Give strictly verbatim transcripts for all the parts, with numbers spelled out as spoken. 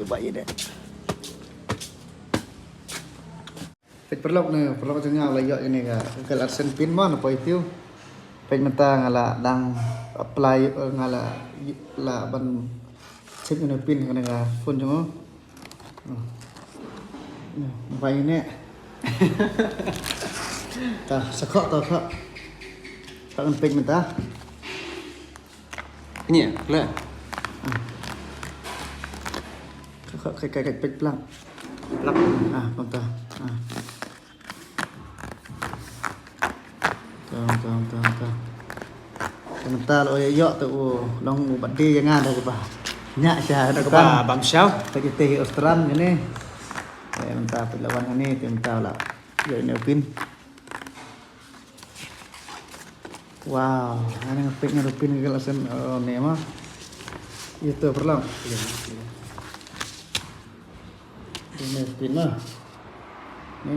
Ba ïa deh. Peit paralok ne, paralok jong nga la ïoh ïa kane ka, ka AdSense pin mo na poi tiew. Peit mynta nga la dang apply, eh, nga la, la ban check ïa kane pin ha kane ka phone jong nga. Ba ïa ne. Ta sa khoh, ta khoh. Ta kan peit mynta. Ni, kle. Ka, ka, ka, ka, peit plak. Plak. Ah, pang ta. Ah. Tang, tang, tang, tang. Mynta la ïoh, ïoh tu u long u bad dei ïa nga da kaba. Nya sha da kaba bam shaw. Ta ki te Australia kane. Eh, mynta peit la wan kane, te mynta la ïoh ne pin. Wow, ani nga peit nga da pin ka AdSense, oh, ne ma. Ïa tu paralok. Ïa ne pin ma. Ni.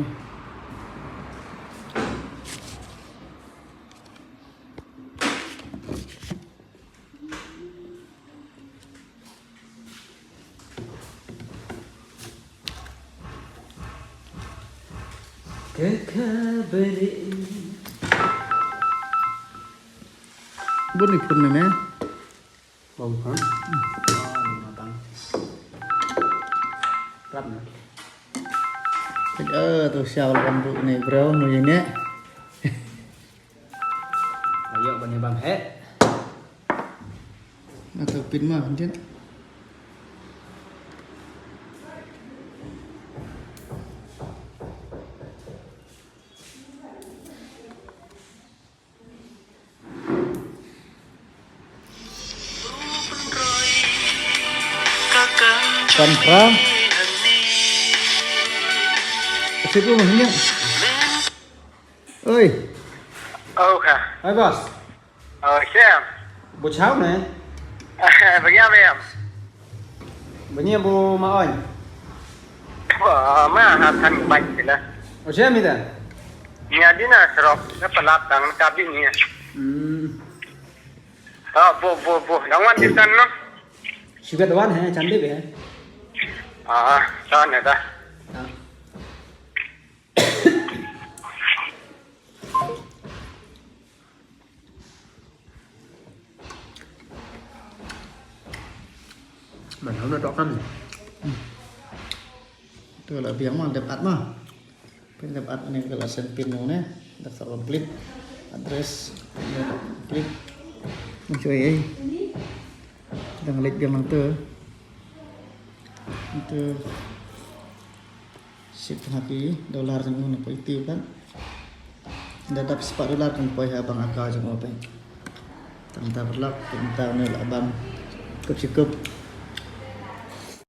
Ke khabari. Bun ni phone ne. Bang phone. Rap na. Eh, tu siapa lah kan tu ni, bro, nu ini. Ayo, bani bang he. Atau pin mah, anjir. Kan pra. Situ mah, anjir. Oi. Oh, ka. Hai, bos. Oh, siap. Bu chau ne? Bagi apa ya? Bagi bu ma oi. Ba ma ha than bai sila. Oh, siap ita. Ni adina serok na pelap tang kabin ni. Hmm. Oh, bu, bu, bu. Dang wan di tan no. Sibat wan he, cantik he. Ah, tan ya dah. Ah. Mana na tok kan? Tu la biang mah, dep at mah. Pynlep at ne ka la send pin ne. Daftar complete. Address complete. Mun shu ei ei. Dang leit biang lang tu. Tu. Ship na ki dollar jong u na poi tiew kan. Da dap spah dollar kan poi ha bank account jong u peit. Tang ta paralok, tang ta ne la bang. Kup shi kup.